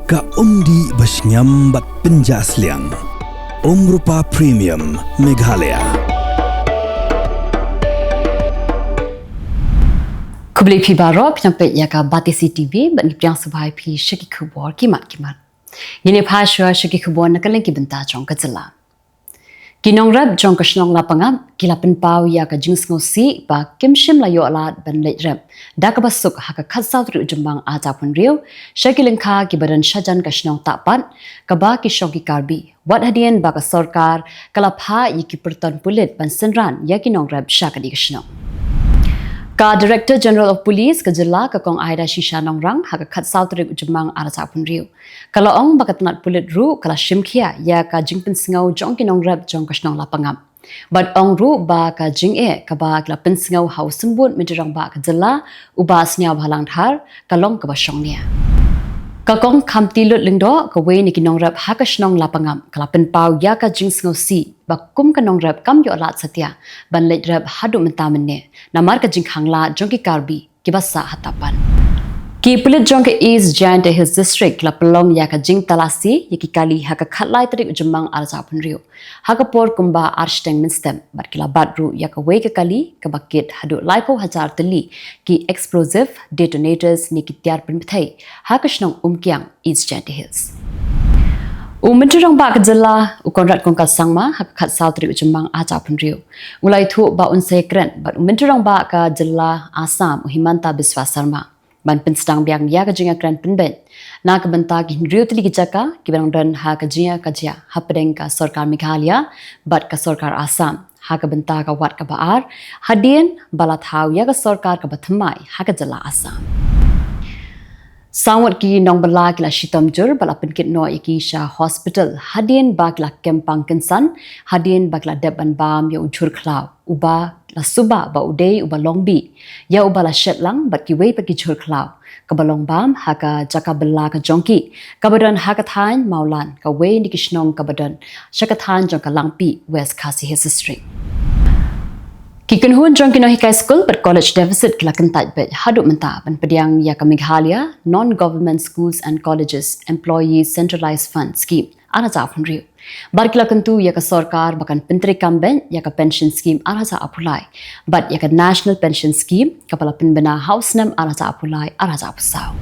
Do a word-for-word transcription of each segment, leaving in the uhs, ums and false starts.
Ka umdih ba shngiam bad pynjah sliang. Umrupa Premium Meghalaya. Khublei phi baroh, phi nang peit ïa ka Batesi T V bad ngi pdiang sngewbha ïa phi sha ki khubor ki mat ki mat. Ngin ïa phai shuwa sha ki khubor na ka liang ki bynta jong ka jylla. Ki nongrep jong ka shnong Lapangap ki la pynpaw ïa ka jingsngewsih ba kim shym la ïoh lad ban leit rep da kaba suk ha ka khatsaw tarik u Jymmang arhajar arphew hynriew sha ki lyngkha kiba don shajan ka shnong Tahpat kaba ki shong ki Karbi, wat hadien ba ka sorkar ka la phah ïa ki pyrton pulit ban synran ïa ki nongrep sha kane ka shnong. Ka Director General of Police ka jylla, ka Kong Ida Shisha Nongrang, ha ka khatsaw tarik u Jymmang arhajar arphew hynriew, ka la ong ba ka tnat pulit ruh ka la shim khia ïa ka jingpynsngew jong ki nongrep jong ka shnong Lapangap. Bad ong ruh ba ka jingeh kaba ki la pynsngew ha u symbud myntri rangbah ka jylla, u Bah Sniawbhalang Dhar, ka long kaba shongnia. Ka Kong Khamtilut Lyngdoh, kawei na ki nongrep ha ka shnong Lapangap, ka la pynpaw ïa ka jingsngewsih ba kum ka nongrep kam ïoh lad satia ban leit rep haduh mynta mynne namar ka jingkhanglad jong ki Karbi kiba sah ha Tahpat. Ki pulit jong ka East Jaintia Hills District la pynlong ïa ka jingtalasi ïa ki kali ha ka khatlai tarik u Jymmang arhajar arphew hynriew ha ka por kumba ar shiteng mynstep, bad ki la bat ruh ïa kawei ka kali kaba kit haduh laiphew hajar tylli ki explosive detonators ne ki tiar pynbthei ha ka shnong Umkiang, East Jaintia Hills. U Myntri Rangbah ka jylla, u Conrad Kongkal Sangma, ha ka khatsaw tarik u Jymmang arhajar arphew hynriew, u la ïathuh ba un sa ïakren bad u Myntri Rangbah ka jylla Assam, u Himanta Biswa Sarma, ban pynsdang biang ïa ka jingïakren pynbeit na ka bynta ki hynriew tylli ki jaka kiba dang don ha ka jingïakajia hapdeng ka sorkar Meghalaya bad ka sorkar Assam, ha ka bynta ka wad kaba ar, hadien ba la thaw ïa ka sorkar kaba thymmai ha ka jylla Assam. Saw ngut ki nongbylla ki la shitom jur bad la pynkit noh ïa ki sha hospital hadien ba ki la kem pang kynsan, hadien ba ki la dep ban bam ïa u jhur khlaw uba la suba ba u dei uba long bih ïa uba la shet lang bad kiwei pat ki jhur khlaw, kaba long bam ha ka jaka bylla ka jong ki, kaba don ha ka thaiñ Mawlan, kawei na ki shnong kaba don sha ka thaiñ jong ka Langpih, West Khasi Hills District. Ki kynhun jong ki nonghikai skul bad college deficit ki la kyntait beit haduh mynta ban pdiang ïa ka Meghalaya Non-Government Schools and Colleges Employees Centralized Fund Scheme arhajar arphew hynriew. Bad ki la kyntu ïa ka sorkar ba kan pyntreikam beit ïa ka pension scheme arhajar arphew lai bad ïa ka National Pension Scheme kaba la pynbna ha u snem arhajar arphew lai arhajar arphew saw.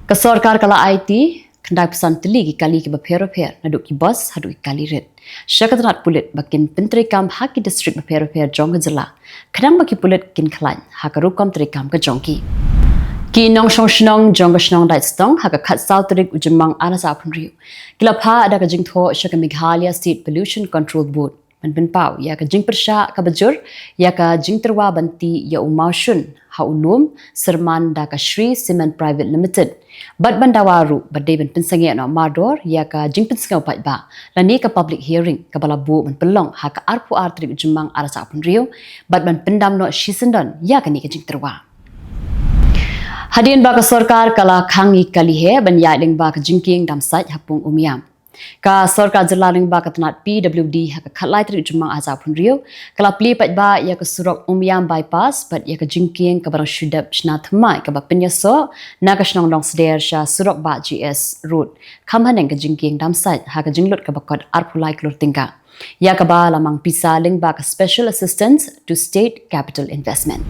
Ka sorkar ka la aiti khyndai phew san tylli ki kali kiba pher bapher, naduh ki bus haduh ki kali rit, sha ka tnat pulit ba kin pyntreikam ha ki district bapher bapher jong ka jylla, khnang ba ki pulit kin khlaiñ ha ka rukom treikam ka jong ki. Ki nongshong shnong jong ka shnong Daitstong ha ka khatsaw tarik u Jymmang arhajar arphew hynriew, ki la phah da ka jingthoh sha ka Meghalaya State Pollution Control Board ban pynpaw ïa ka jingpyrshah kaba jur ïa ka jingtyrwa ban tih ïa u mawshun ha u lum syrman da ka Shree Cement Private Limited, bad ban dawa ruh ba dei ban pynsangeh noh mardor ïa ka jingpynsngew paidbah lane ka public hearing kaba la buh ban pynlong ha ka arphew ar tarik u Jymmang arhajar arphew hynriew, bad ban pyndam noh shisyndon ïa kane ka jingtyrwa. Hadien ba ka sorkar ka la khang ïa ki kali heh ban ïaid lyngba ka jingkieng dam sait ha Pung Umiam, ka sorkar jylla lyngba ka tnat P W D ha ka khatlai tarik u Jymmang arhajar arphew hynriew ka la plie paidbah ïa ka surok Umiam Bypass bad ïa ka jingkieng kaba dang shu dep shna thymmai kaba pynïasoh na ka shnong Nongsder sha surok Bah G S Road, kham haneng ka jingkieng dam sait ha ka jinglut kaba kot arphew lai klur tyngka, ïa kaba la mang pisa lyngba ka Special Assistance to State Capital Investment.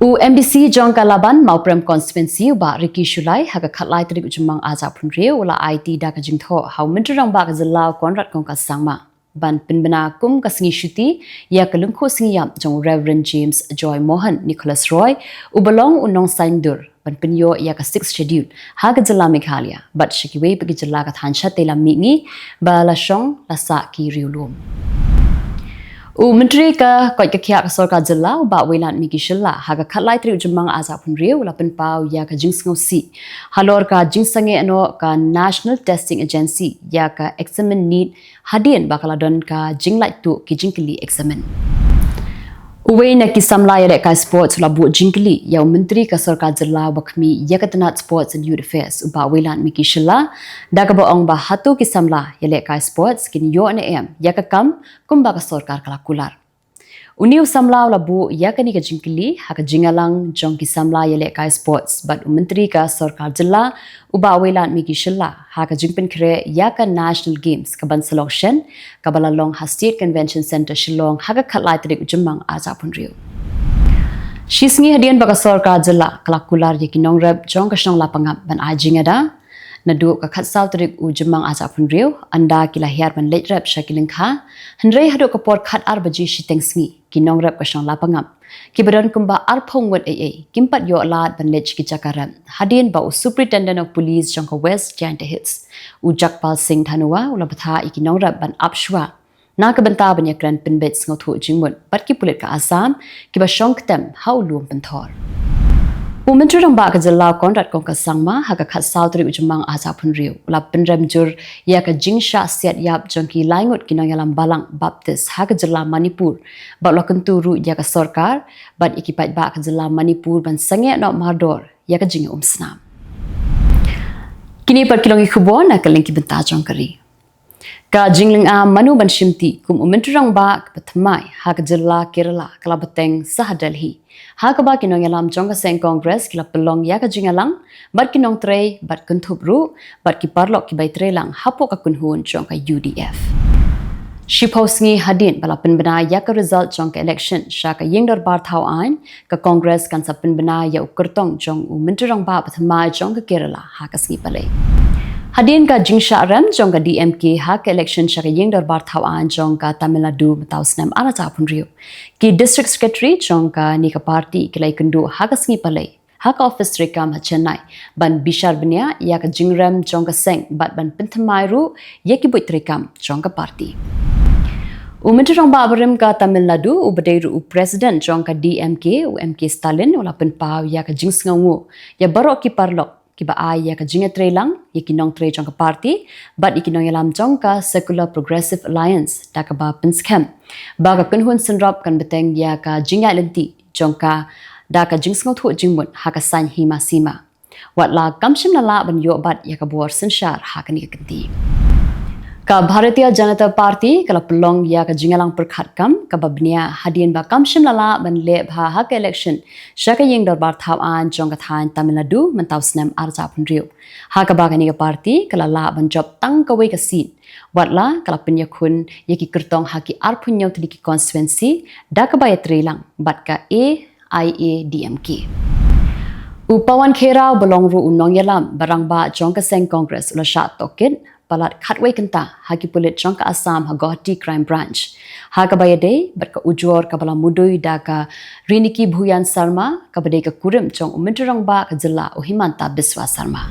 U M D C jong ka Laban Mawprem Constituency, u Bah Ricky Shullai, ha ka khatlai tarik u Jymmang arhajar arphew hynriew u la aiti da ka jingthoh ha u Myntri Rangbah ka jylla, u Conrad Kongkal Sangma, ban pynbna kum ka sngi shuti ïa ka lyngkhuh sngi ïap jong u Reverend James Joy Mohan Nicholas Roy, uba long u nongsaiñdur ban pynïoh ïa ka Sixth Schedule ha ka jylla Meghalaya bad sha kiwei pat ki jylla ka thaiñ shatei lam mihngi ba la shong la sah ki riewlum. U Myntri ka koit ka khiah ka sorkar jylla, u Bah Wailadmiki Shylla, ha ka khatlai tarik u Jymmang arhajar arphew hynriew u la pynpaw ïa ka jingsngewsih halor ka jingsangeh noh ka National Testing Agency ïa ka eksamin NEET hadien ba ka la don ka jinglait tuh ki jingkylli eksamin. Uwei na ki samla ïalehkai sports u la buh jingkylli ïa u Myntri ka sorkar jylla uba khmih ïa ka tnat Sports and Youth Affairs, u Bah Wailadmiki Shylla, da kaba ong ba hato ki samla ïalehkai sports kin ïoh ne em ïa ka kam kumba ka sorkar ka la kular. Une u samla u la buh ïa kane ka jingkylli ha ka jingïalang jong ki samla ïalehkai sports bad u Myntri ka Sorkar Jylla, u Bah Wailadmiki Shylla, ha ka jingpynkhreh ïa ka National Games kaban sa long shen, kaba la long ha State Convention Centre Shillong ha ka khatlai tarik u Jymmang arhajar arphew hynriew. Shisngi hadien ba ka Sorkar Jylla ka la kular ïa ki nongrep jong ka shnong Lapangap ban ai jingada, naduh ka khatsaw tarik u Jymmang arhajar arphew hynriew, ynda ki la hiar ban leit rep sha ki lyngkha, hynrei haduh ka por khatar baje shiteng sngi, ki nongrep ka shnong Lapangap, kiba don kumba arphew ngut eiei, kim pat ïoh lad ban leit sha ki jaka rep, hadien ba u Superintendent of Police jong ka West Jaintia Hills, u Jagpal Singh Dhanoa, u la bthah ïa ki nongrep ban ap shuwa na ka bynta ban ïakren pynbeit sngewthuh jingmut bad ki pulit ka Assam, kiba shong ktem ha u lum pynthor. U Myntri Rangbah ka Jylla Conrad Kongkal Sangma ha ka khatsaw tarik u Jymmang arhajar arphew hynriew, u la pynrem jur ïa ka jingshah siat ïap jong ki lai ngut ki nongïalam Balang Baptist ha ka Jylla Manipur, bad u la kyntu ruh ïa ka sorkar bad ïa ki paidbah ka Jylla Manipur ban sangeh noh mardor ïa ka jingïaumsnam. Kine pat ki long ki khubor na ka liang ki bynta jong ka ri. Ka jinglynga mano ban shimti kum u Myntri Rangbah kaba thymmai ha ka Jylla Kerala ka la bteng sa ha Delhi, ha kaba ki nongïalam jong ka seng Congress ki la pynlong ïa ka jingïalang bad ki nongtrei bad kynthup ruh bad ki paralok kiba ïatreilang hapoh ka kynhun jong ka U D F. Shiphew sngi hadien ba la pynbna ïa ka result jong ka election sha ka Ïing Dorbar Thaw Aiñ, ka Congress kan sa pynbna ïa u kyrtong jong u Myntri Rangbah bathymmai jong ka Kerala ha ka sngi Palei. Hadien ka jingshah rem jong ka D M K ha ka election sha ka Ïing Dorbar Thaw Aiñ jong ka Tamil Nadu mynta u snem arhajar arphew hynriew, ki District Secretary jong kane ka party ki la ïakynduh ha ka sngi Palei ha ka ophis treikam ha Chennai ban bishar bniah ïa ka jingrem jong ka seng bad ban pynthymmai ruh ïa ki buit treikam jong ka party. U Myntri Rangbah barim ka Tamil Nadu, uba dei ruh u President jong ka D M K, u M K Stalin, u la pynpaw ïa ka jingsngewnguh ïa baroh ki paralok kiba ai ïa ka jingïatreilang ïa ki nongtrei jong ka party bad ïa ki nongïalam jong ka Secular Progressive Alliance, da kaba pynskhem ba ka kynhun synrop kan bteng ïa ka jingïaid lynti jong ka da ka jingsngewthuh jingmut ha ka saiñ hima sima. Watla kam shym la lah ban ïoh bat ïa ka bor synshar ha kane ka kynti. Ka Bharatiya Janata Party ka la pynlong ïa ka jingïalang pyrkhat kam kaba bniah hadien ba kam shym la lah ban leh bha ha ka election sha ka Ïing Dorbar Thaw Aiñ jong ka thaiñ Tamil Nadu mynta u snem arhajar arphew hynriew, ha kaba kane ka party ka la lah ban jop tang kawei ka seat, watla ka la pynïakhun ïa ki kyrtong ha ki arphew hynñiew tylli ki constituency da kaba ïatreilang bad ka A I A D M K. U Pawan Kheira, uba long ruh u nongïalam ba rangbah jong ka seng Congress, u la shah tohkit palat khatwei kynta ha ki pulit jong ka Assam ha Guwahati Crime Branch, ha kaba ïadei bad ka ujor kaba la mudui da ka Riniki Bhuyan Sarma, kaba dei ka kurim jong u Myntri Rangbah ka Jylla, u Himanta Biswa Sarma.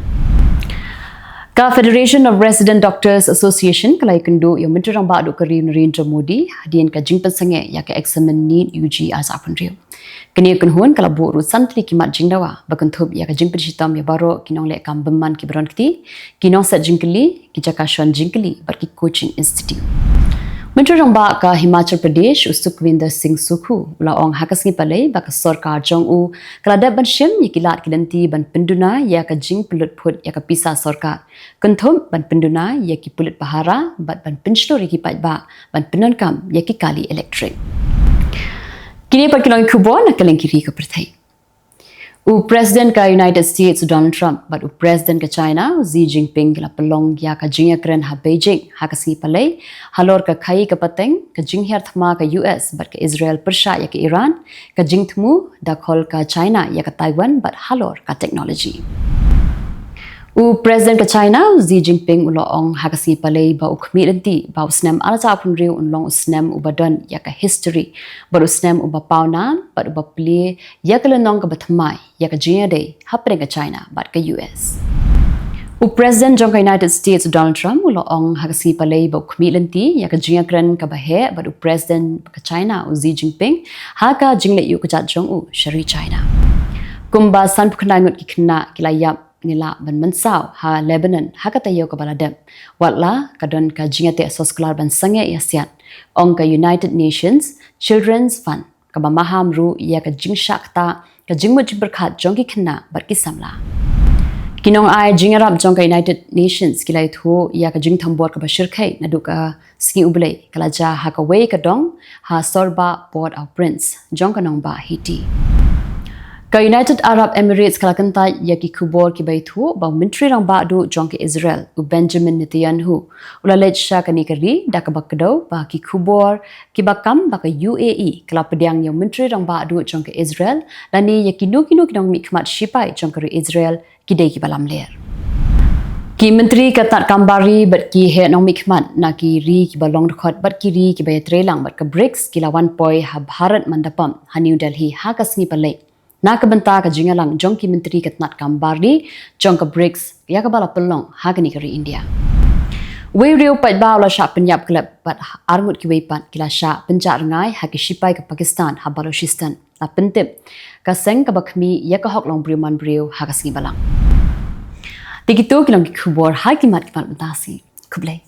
Ka Federation of Resident Doctors Association ka la ïakynduh ïa u Myntri Rangbah duh ka ri u Narendra Modi hadien ka jingpynsangeh ïa ka eksamin NEET U G arhajar arphew hynriew. Kane ka kynhun ka la buh ruh san tylli ki mat jingdawa ba kynthup ïa ka jingpynshitom ïa baroh ki nongleh kam bymman kiba donkti, ki nongset jingkylli, ki jaka shon jingkylli bad ki coaching institute. Myntri Rangbah ka Himachal Pradesh, u Sukhwinder Singh Sukhu, u la ong ha ka sngi Palei ba ka sorkar jong u ka la dep ban shim ïa ki lad ki lynti ban pynduna ïa ka jingpynlut phut ïa ka pisa sorkar, kynthup ban pynduna ïa ki pulit pahara bad ban pynshlur ïa ki paidbah ban pyndonkam ïa ki kali elektrik. Kine pat ki long ki khubor na ka liang ki ri ka pyrthei. U President ka United States, u Donald Trump, bad u President ka China, u Xi Jinping, ki la pynlong ïa ka jingïakren ha Beijing ha ka sngi Palei halor ka khaii ka pateng, ka jinghiar thma ka U S bad ka Israel pyrshah ïa ka Iran, ka jingthmu dakol ka China ïa ka Taiwan bad halor ka technology. U President ka China, u Xi Jinping, u la ong ha ka sngi Palei ba u khmih lynti ba u snem arhajar arphew hynriew un long u snem uba don ïa ka history bad u snem uba pawnam bad uba plie ïa ka lynnong kaba thymmai ïa ka jingïadei hapdeng ka China bad ka U S. U President jong ka United States, u Donald Trump, u la ong ha ka sngi Palei ba u khmih lynti ïa ka jingïakren kaba heh bad u President ka China, u Xi Jinping, ha ka jingleit ïuh kjat jong u sha ri China. Kumba sanphew khyndai ngut ki khynnah ki la ïap ne lah ban mynsaw ha Lebanon ha ka taïew kaba la dep, watla ka don ka jingïateh soskular ban sangeh ïasiat, ong ka United Nations Children's Fund, kaba maham ruh ïa ka jingshah ktah ka jingmut jingpyrkhat jong ki khynnah bad ki samla. Ki nongai jingïarap jong ka United Nations ki la ïathuh ïa ka jingthombor kaba shyrkhei naduh ka sngi U Blei ka la jia ha kawei ka dong ha Sorbah, Port-au-Prince jong ka nongbah Haiti. Ka United Arab Emirates ka la kyntait ïa ki khubor kiba ïathuh ba u Myntri Rangbah Duh jong ka Israel, u Benjamin Netanyahu, u la leit sha kane ka ri da kaba kdew ba ki khubor kiba kam ba ka U A E ka la pdiang ïa u Myntri Rangbah Duh jong ka Israel lane ïa kino kino ki nongmihkhmat shipai jong ka ri Israel ki dei kiba lamler. Ki Myntri ka tnat kam bar ri bad ki heh nongmihkhmat na ki ri kiba long dkhot bad ki ri kiba ïatreilang bad ka BRICS ki la wan poi ha Bharat Mandapam ha New Delhi ha ka sngi Palei na ka bynta ka jingïalang jong ki Myntri ka tnat kam bar ri jong ka BRICS ïa kaba la pynlong ha kane ka ri India. Uwei u riew paidbah u la shah pynïap khlem bad arngut kiwei pat ki la shah pynjah rngai ha ki shipai ka Pakistan ha Balochistan, la pyntip ka seng kaba khmih ïa ka hok longbriew manbriew ha ka sngi Balang. Te kito ki long ki khubor ha ki mat ki mat mynta ka sngi. Khublei.